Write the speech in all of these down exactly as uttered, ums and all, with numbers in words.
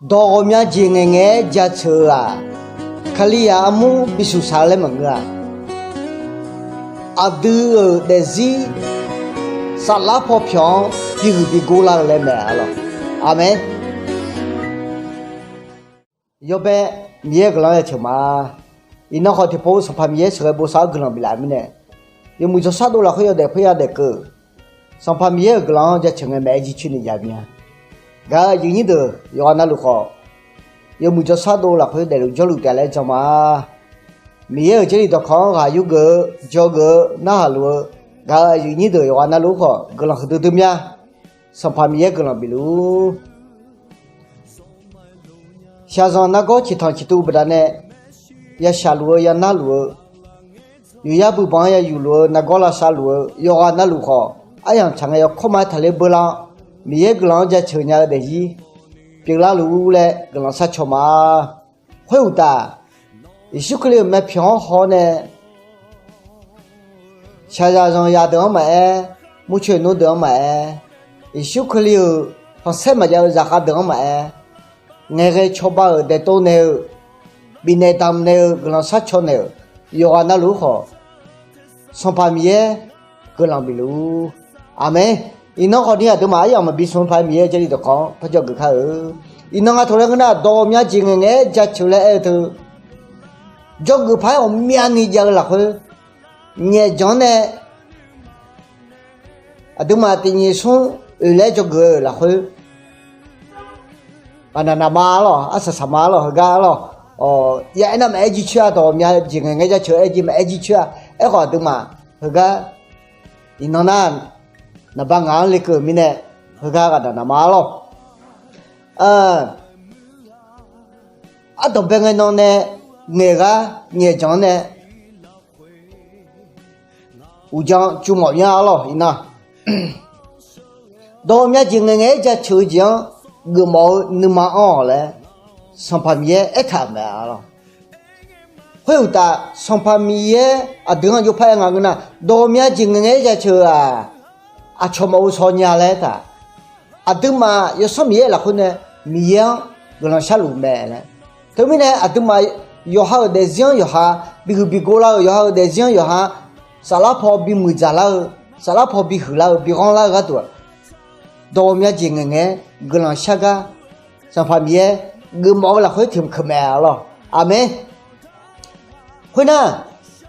Dawq ghawqmya jeq ngaeqngaeq-aer jaceuq-eu-aq, Kalizaq armur bisuq saq-eu laer maqngeur-a. Aqdui-euq daefzir saflar paw pyawq-anr bihuiq bigor lar-eu laer mae arlawq. Aqmeq. Yawbae Miqyaer-euq guiqlanq-anr jaceuq ma. Iqnan khawf tiqpov Sanqpaq Miqyaer sheuqghae bosav-anr guiqlanq biflaf-euq mirnae, yawmuiq jawrshar dov lafkhoer yawdaef khoerya daef keuv-euq Sanqpaq Miqyaer-euq guiqlanq-anr jaceuq ngae maqaer jircoer ni jav mir-a. Gaq-eu aqyuif nyir deuq yawqghaq navluf khawf, yawmuiq jawrshar dov lafkhoer daefluf jawrluf taef laer jan ma. Miqyaer-euq Jarlif dawqkawq-anr ghaq yurgeuf-eu, dzawgeuf-eu, narhaq luf-eu, gaq-eu aqyuif nyir deuq yawqghaq navluf khawf guiqlanq huiqdui dui mir-a. Sanqpaq Miqyaer guiqlanq bifluf-ur. Shaqzanq nargawr ciqtanq ciqtuv baqdanae yashaq luf-eu yanar luf-eu, yuqyar buibanq-anr yayuf luf-eu nargawr lavsav luf-eu yawqghaq navluf khawf, aryamq tsaq ngae yawkawr ma-aer taqler beular-awr, Miqyaer guiqlanq-anr jaceuq nya-eu daefzir pyeuflar luf-ur laer guiqlanq sharcaw ma. Khoeruqtaf, Yeqsur Kali-euq myavpyawq-anr haw-awr nae, shaqzaq zanqzaq deuq-anr maqaer, murcoeq nmr deuq-anr maqaer, Yeqsur Kali-euq khanqsaer maqjav-eu zaqkhav deuq-anr maqaer, ngaeqghae cawba-euq daeqtov naeq-eu, bifnaeq damq naeq-eu guiqlanq sharcaw naeq-euq yawqghaq navluf-ur khawf, Sanqpaq Miqyaer guiqlanq bifluf-ur. Aqmeq. Iqnan khawfni aqduimaf aryamq maqbi smr paq-aer Miqyaer-euq Jarlif dawqkawq-anr par dzawgeuf kar-eu. Iqnan nga taq laer ngeur nar, dawq ghawqmya jeq ngaeqngaeq-aer jaceuq laer aer-eu teu, dzawgeuf paq-aer ghawqmyani jav-eu lafkhoer, nyaefjanq-anr nae aqduimaf tiqnyiq smr oeq laer dzawgeuf-eu lafkhoer, aqnaq naqma arlawq, arsaq saqma arlawq, heugar arlawq, ya aernar maqaer jircoer-a, dawq ghawqmya jeq ngaeqngaeq-aer jaceuq aer jeq maqaer jircoer-a. Aerkhawf aqduimaf heugar iqnan nar, naqba ngaq-anr lekeuv-euq mirnae, heugar ghaqdaq naqma arlawq. Ardanqbae ngae nan nae ngaeq ghar nyaefjanq-anr nae uqdzan cuvmawf nya arlawq. Iqnan dawq ghawqmya jeq ngaeqngaeq-aer jaceuq-eu jeq-anr geufmawf-eu nuima anr-awq laer Sanqpaq Miqyaer aertaq-euq mae arlawq. Khoeruqtaf, Sanqpaq Miqyaer aqdui-anr jov par-aer nga ngeur nar, dawq ghawqmya jeq ngaeqngaeq-aer jaceuq-aq, aqcawq maqghov shaw nya laer aertaq. Aqduimaf Yawsanr Miqyaer lafkhoer nae Miqyaer-anr guiqlanq sharluf mae laer. Teumirnae aqduimaf yawqha-euq daefzir-anr yawqha bihuiq bigor lar-eu, yawqha-euq daefzir-anr yawqha saflar paw bimuiq dzaqlar-eu, saflar paw bihuiq lar-eu, bighanr lar-eu gharduq-aq, dawq ghawqmya jeq ngaeqngaeq-aer guiqlanq shar gar Sanqpaq Miqyaer geufmawf-eu lafkhoer tiqkeuq mae arlawq. Aqmeq. Khoernar,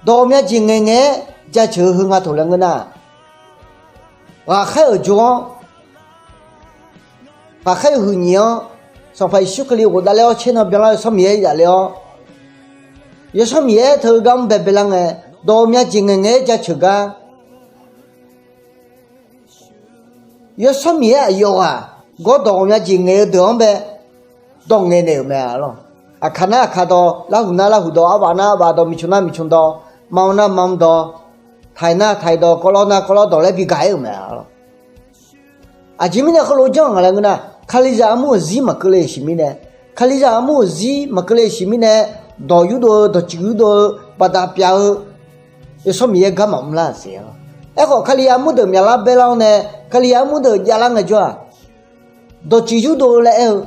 dawq ghawqmya jeq ngaeqngaeq-aer jaceuq-eu heu nga taq laer ngeur nar, ghaqkhaer-euq jov-anr, ghaqkhaer-euq huiqnyiq-anr, Sanqpaq Yeqsur Kali ghofdav ler-awr caer nan byanlar Yawsanr Miqyaer zaf ler-awr, Yawsanr Miqyaer teu gar mr bae baelar ngae, dawq ghawqmya jeq ngaeqngaeq-aer jaceuq gar Yawsanr Miqyaer aqyawf ghaq gawr dawq ghawqmya jeq ngaeq-eu deuq-anr bae dawq ngaeq naeq-euq mae arlawq. Aqkaq nar aqkaq dawq, larhuq nar larhuq dawq, arbav nar arbav dawq, miqcmq nar miqcmq dawq, mam nar mam dawq, taiq nar taiq dawq, kawvlawr nar kawvlawr dawq laer bigaq-aer-euq mae arlawq. Aqjeq mirnae heulof janr-euq nga laer ngeur nar, Kalizaq armur-euq zir maqkeuvle-euq siq mirnae, Kalizaq armur-euq zir maqkeuvle-euq siq mirnae, dawq yurdov-eu, dawqtsuif yurdov-eu, baqdaq pyaf-eu, Yawsanr Miqyaer gar maqmr lar-euq siq arlawq. Aerkhawf Kali armur deuq myaqlar baelar-awr nae, Kali armur deuq javlar ngaejawr-aq, dawqtsuif yurdov-eu laer aer-eu,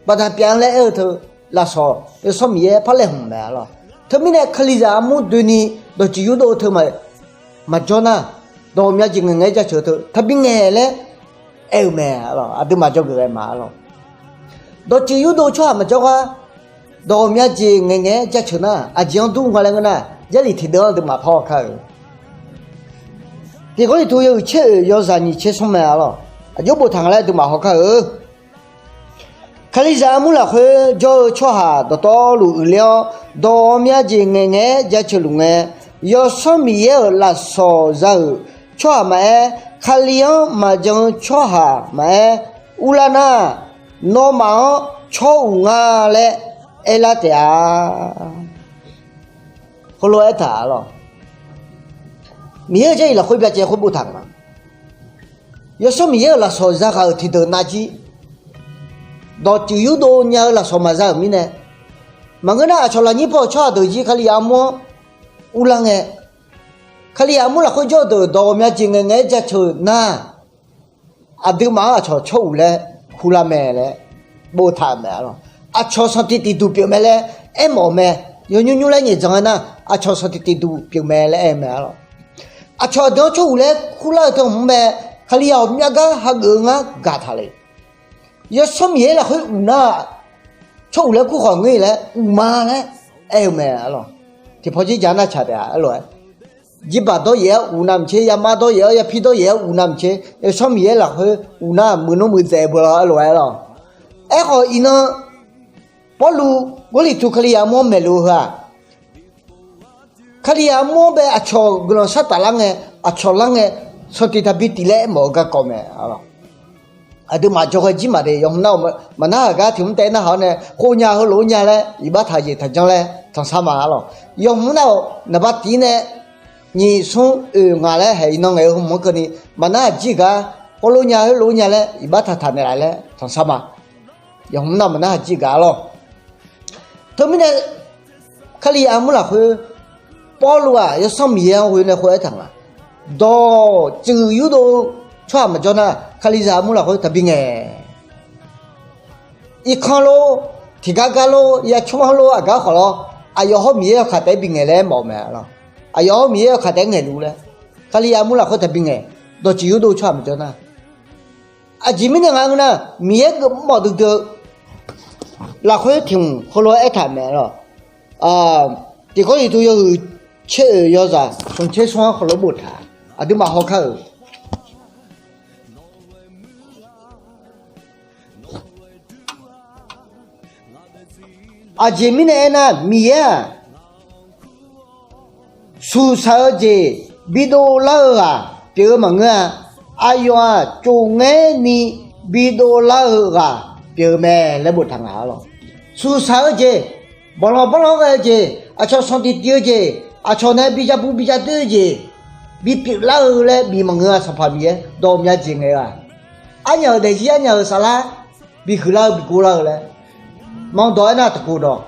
baqdaq pyaf-eu laer aer-eu teu, lafsawq Yawsanr Miqyaer par laeqhmq mae arlawq. Teumirnae Kalizaq armur doeni dawqtsuif yurdov-eu teu maqjawr nar, dawq ghawqmya jeq ngaeqngaeq-aer jaceuq-eu teu taqbi ngaeq laer aer-eu mae arlawq. Aqduimaf dzawgeuf ghae ma arlawq. Dawqtsuif yurdov-eu tsawrhaq maqjawr gar, dawq ghawqmya jeq ngaeqngaeq-aer jaceuq nar, aqjeq-anr dur nga laer ngeur nar, Jarlif tiqdeuv-anr aqduimaf par haw kar-euq. Tiq Gawrliqtu yawhuiq tser oeq yawzaq nyiq tser smr mae arlawq. Aqjox boftaq nga laer aqduimaf haw kar-euq. Kalizaq armur lafkhoer jawr-eu tsawrhaq dawqtawvluf uiqler-awr, dawq ghawqmya jeq ngaeqngaeq-aer jaceuq luf ngae, Yawsanr Miqyaer-euq lafsawq za-euq tsawrhaq maqaer, Kali-anr maqjan-eu tsawrhaq maqaer, urlar nar, nawmaf-anr tsawr uq nga laer aerlar taef-a. Heulof-aer aertaq arlawq. Miqyaer-euq Jarlif lafkhoer byacaevni khoer boftaq nga. Yawsanr Miqyaer-euq lafsawq zaghaq-euq tiqdeuq navjir, dawqtsuif yurdov nya-eu lafsawq maqza-euq mirnae, maqngeur nar aqcawq lafnyir paw-euq tsawrhaq deuq jir Kalizaq armur-anr urlar ngae, Kalizaq armur lafkhoer jawr-eu deuq dawq ghawqmya jeq ngaeqngaeq-aer jaceuq nar, aqduimaf-anr aqcawq tsawr uq laer hurlar mae laer boftaq-euq mae arlawq. Aqcawq sanqtiq tiqduq pyeuf mae laer aermawf-eu mae. Yawnymr nymr laer nyaefdzanq-aer nar, aqcawq sanqtiq tiqduq pyeuf mae laer aer-eu mae arlawq. Aqcawq aqdui-anr tsawrhuq laer kurlar-eu teu hmq mae. Kalizaq ghawqmya gar hageuf-eu ngar gaqtaq le. Yawsanr Miqyaer lafkhoer uq nar-aq, tsawrhuq laer kur khawf ngeur laer uqma laer aer-eu mae arlawq. Tiqpaw jir ja nar tsaq taef-a arlawq-aer. Jirbaq dawryaef-awr uq navmaqtser, yamar dawryaef-awr, yapir dawryaef-awr uq navmaqtser, Yawsanr Miqyaer lafkhoer uq nar-aq, muiqnmr muiqdzaeq beu-awr arlawq-aer arlawq. Aerkhawf iqnan Pawrluv Gawrliqtu Kalizaq armur-anr maeqluf-eu heu-aq, Kalizaq armur-anr bae aqcawq guiqlanq shartaf lar ngae, aqcawq lar ngae, sanqtiq taqbi tif laer aermawf-eu garkawv mae arlawq. Aqduimaf jawrghae jir maqde, yawhmq nar-awq maqnarhaq gar tiq mr taef narhaq-awr nae, khov nya heulof-aer nya laer iqbax taq-eu jeq taqjanr laer tanqsar ma arlawq. Yawhmq nar-awq naqba tif nae nyiq smr oeq ngaq laer haeq iqnan ngaeq-eu hmq-anr keuvni maqnarhaq jir gar, khov lof nya heulof-aer nya laer iqbax taq taq naeqlaf laer tanqsar ma. Yawhmq nar maqnarhaq jir gaq arlawq. Teumirnae Kalizaq armur lafkhoer Pawrluv-aq Yawsanr Miqyaer-anr ghoe nae khof aertaq nga. Dawq tsuif yurdov-eu tsawrhaq maqjawr nar, Kalizaq armur lafkhoer taqbi ngaeq. Irkanr lor, tiqgar gar lor, yacmr-anr lor, aqgar khawf lor, aqyawf hawr Miqyaer yawkaq taef-aer bingaeq laer aermawf-eu mae arlawq. Aqyawf hawr Miqyaer yawkaq taef-aer ngaeqluf laer, Kalizaq armur lafkhoer taqbi ngaeq. Dawq tsuif yurdov-eu tsawrhaq maqjawr nar, aqjeq mirnae nga ngeur nar, Miqyaer geufmawf duidui-eu lafkhoer tiq hmq heulof-aer aertaq mae arlawq. Tiq Gawrliqtu yawhuiq tser oeq yawzaq smq tser smr-anr heulof boftaq, aqduimaf haw kar-euq. Aqjeq mirnae aernar, Miqyaer-aq, suqsaq-eu jeq bidov lar-eu ghaq pyeuf-eu maqngeur-a. Aqyawf-aq, cofngaerni bidov lar-eu ghaq pyeuf-eu mae laer boftaq nga arlawq. Suqsaq-eu jeq, banqlanq banqlanq ghae-eu jeq, aqcawq sanqtiq tiv-eu jeq, aqcawq nae bi ja bu bi ja doer-eu jeq, bipyeuf lar-eu laer bif maqngeur-a. Sanqpaq Miqyaer dawq myav jeq ngaeq-eu-aq, arnyaf-euq daefzir, arnyaf-euq saflar bihuiq lar-eu, bigor lar-eu laer manq dawq aernar, taqkov dawq.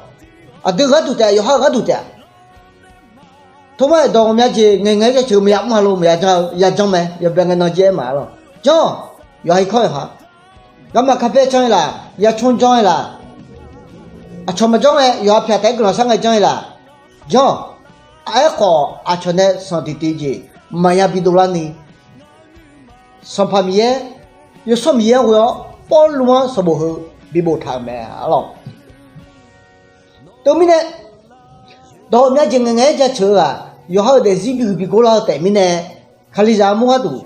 Aqdui gharduq taef-a, yawqha-eu gharduq taef-a. Tov mar-aer dawq ghawqmya jeq ngaeqngaeq-aer jaceuq-eu maqya mr-a lo, maqya jan-eu yajanr mae. Yawbae ngae nan jir aer maq-a lawq. Janr-awq, yawqha irkanr yawqha. Garma karbyaer janr-ir laf, yacmr janr-ir laf, aqcawq maqjanr ngae yawqha pyaq taef-aer guiqlanq shar ngae janr-ir laf. Janr-awq. Aerkhawf aqcawq nae sanqtiq tiv jeq maqya bidov larni, Sanqpaq Miqyaer, Yawsanr Miqyaer-anr ghoe-awr Pawrluv-anr sanqbof heu biboftaq-euq mae arlawq. Teumirnae dawq ghawqmya jeq ngaeqngaeq-aer jaceuq-eu ghaq, yawqha-euq daefzir bigor lar-eu taef mirnae, Kalizaq armur gharduq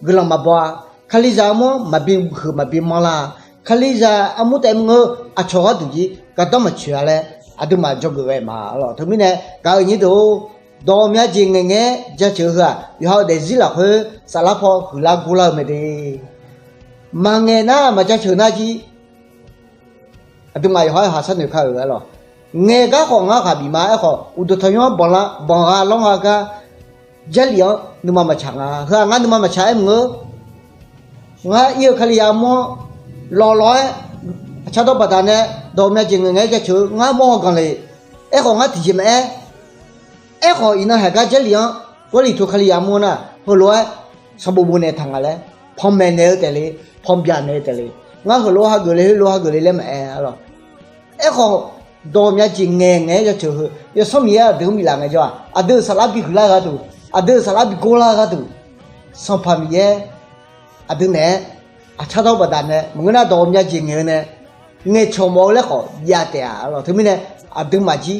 guiqlanq maqbaw-a. Kalizaq armur-anr maqbi huiq maqbi manr lar-a. Kalizaq armur taef maqngeur, aqcawq gharduq jir gardanr maqtsoeq-a laer aqduimaf dzawgeuf ghae ma arlawq. Teumirnae gaq-euq nyir deuq-or, dawq ghawqmya jeq ngaeqngaeq-aer jaceuq-eu heu-aq, yawqha-euq daefzir lafkhoer saflar paw huiqlar gorlar-eu mae de. Maqngaeq nar maqjaceuq nar jir, aqduimaf yawqha-aer haqsar noeq kar-euq arlawq. Ngaeq gar khawf ngar ghaq bif ma. Aerkhawf uqduq tanqnymr-anr banqgha lanr gha gar, Jarlif-anr nuima maqtsaq nga. Heu-aq ngar nuima maqtsaq-aer maqngeur. Ngar ir-eu Kalizaq armur-anr lawqlawq-aer aqcardawr baqdanae dawq ghawqmya jeq ngaeqngaeq-aer jaceuq-eu ngar mawr haw ganq le. Aerkhawf ngar tiqjeq maqaer. Aerkhawf iqnan haiq gar Jarlif-anr Gawrliqtu Kalizaq armur-anr nar heulof-aer sanqbof bof naeq taq nga laer panmaeq naeq-eu taef le, panbyaq naeq-eu taef le. Ngar heulof hageuf le, heulof hageuf le laer maqaer arlawq. Aerkhawf dawq ghawqmya jeq ngaeqngaeq-aer jaceuq heu Yawsanr Miqyaer aqdui-anr biflaf ngaejawr-aq, aqdui-euq saflar bihuiq lar-eu gharduq, aqdui-euq saflar bigor lar-eu gharduq, Sanqpaq Miqyaer aqdui naeq-aer aqcardawr baqdanae maqngeur nar dawq ghawqmya jeq ngaeq-eu nae ngaeqcawq mawf-eu laer khawf jav taef-a arlawq. Teumirnae aqduimaf jir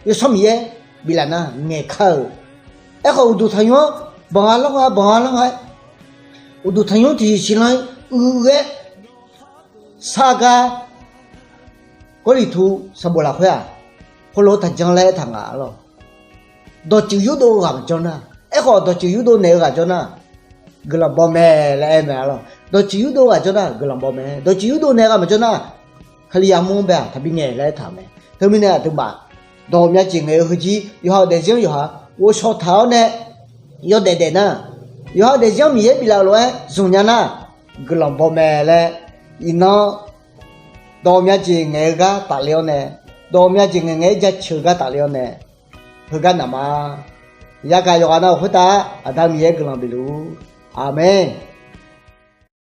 Yawsanr Miqyaer biflaf nar ngaeqkar-euq. Aerkhawf uqduq tanqnymr-anr banqgha lanr gha, banqgha lanr gha-aer, uqduq tanqnymr tiqsiq lanr-ir uiqghaer sar gar Gawrliqtu sanqbof lafkhoer-aq, heulof taqjanr laer aertaq nga arlawq. Dawqtsuif yurdov-eu ghaq maqjawr nar, aerkhawf dawqtsuif yurdov naeq-eu ghaq jawr nar, guiqlanq baw mae laer aer mae arlawq. Dawqtsuif yurdov ghaq jawr nar guiqlanq baw mae. Dawqtsuif yurdov naeq ghaq maqjawr nar, Kalizaq armur-anr bae-aq taqbi ngaeq laer aertaq-euq mae. Teumirnae aqduimaf dawq ghawqmya jeq ngaeq-eu heujir yawqha-euq daefzir-anr yawqha ghovshaw taq-awr nae yawdaef daef nar, yawqha-euq daefzir-anr Miqyaer biflaf-eu lof-aer zmq nya nar, guiqlanq baw mae laer iqnan dawq ghawqmya jeq ngaeq-eu gar tafle-awr nae, dawq ghawqmya jeq ngaeqngaeq-aer jaceuq-eu gar tafle-awr nae, heugar naq ma. Yagaq yawqghaq nav-euq khoertav Aqda Miqyaer guiqlanq bifluf-ur. Aqmeq.